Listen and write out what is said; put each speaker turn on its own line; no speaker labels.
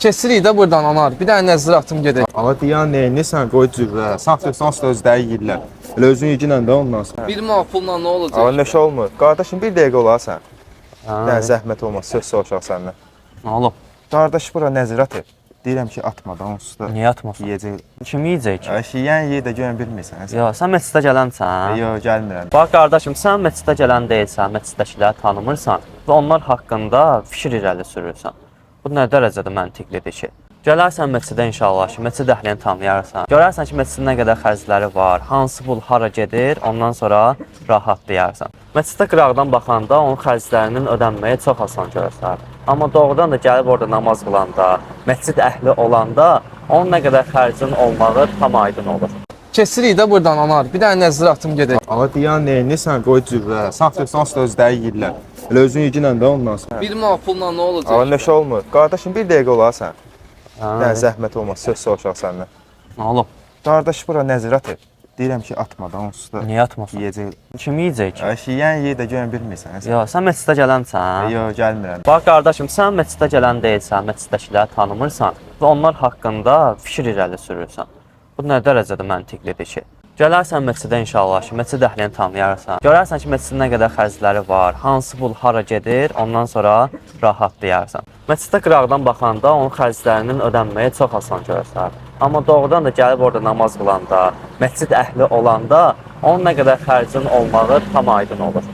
Keçirik də burdan anar. Bir dənə nəzir atım gedək.
Ala deyən neynisən qoy cürə. Saxtırsan sözləri yeyirlər. Elə özün yeginən də ondan sonra.
1 manat pulla nə olacaq?
Ala nəşə olmur. Qardaşım bir dəqiqə olarsan. Nə zəhmət olmaz söz soruşaq səndən.
Nə olub?
Qardaş bura nəzir atıb. Deyirəm ki, atma da onsuz da
Niyə atmasın?
yeyəcək.
Kim yeyəcək?
Ay yeyən ye də görən bilmirsən. Sən.
Yox, sən məscidə gələnsən.
Yox, gəlmirəm.
Bax qardaşım, sən məscidə gələn deyilsən, məsciddəkiləri tanımırsan və onlar haqqında fikir irəli sürürsən. Bu nə dərəcədə məntiqlidir ki? Gələrsən məscidə inşallah ki, məscid əhlini tanıyarsan. Görərsən ki, məscidin nə qədər xərcləri var, hansı pul hara gedir, ondan sonra rahatlayarsan. Məscidə qıraqdan baxanda onun xərclərinin ödənməyi çox asan görürsən. Amma doğrudan da gəlib orada namaz qılanda, məscid əhli olanda onun nə qədər xərcin olmağı tam aydın olur.
Keçirik də burdan anar. Bir dənə nəzir atım gedək.
Ala deyən neynisən qoy cürə. Saxtırsan sözləri yeyirlər. Elə özün yeginən də ondan sonra.
1 manat pulla nə olacaq?
Ala nəşə olmur. Qardaşım bir dəqiqə olarsan. Nə zəhmət olmaz söz soruşaq səndən.
Nə olub?
Qardaş bura nəzir atıb. Deyirəm ki, atma da onsuz da
Niyə atmasın?
yeyəcək.
Kim yeyəcək?
Ay yeyən ye də görən bilmirsən. Sən.
Yox, sən məscidə gələnsən.
Yox, gəlmirəm.
Bax qardaşım, sən məscidə gələn deyilsən, məsciddəkiləri tanımırsan və onlar haqqında fikir irəli sürürsən. Bu nə dərəcədə məntiqlidir ki? Gələrsən məscidə inşallah ki, məscid əhlini tanıyarsan. Görərsən ki, məscidin nə qədər xərcləri var, hansı pul hara gedir, ondan sonra rahatlayarsan. Məscidə qıraqdan baxanda onun xərclərinin ödənməyi çox asan görürsən. Amma doğrudan da gəlib orada namaz qılanda, məscid əhli olanda onun nə qədər xərcin olmağı tam aydın olur.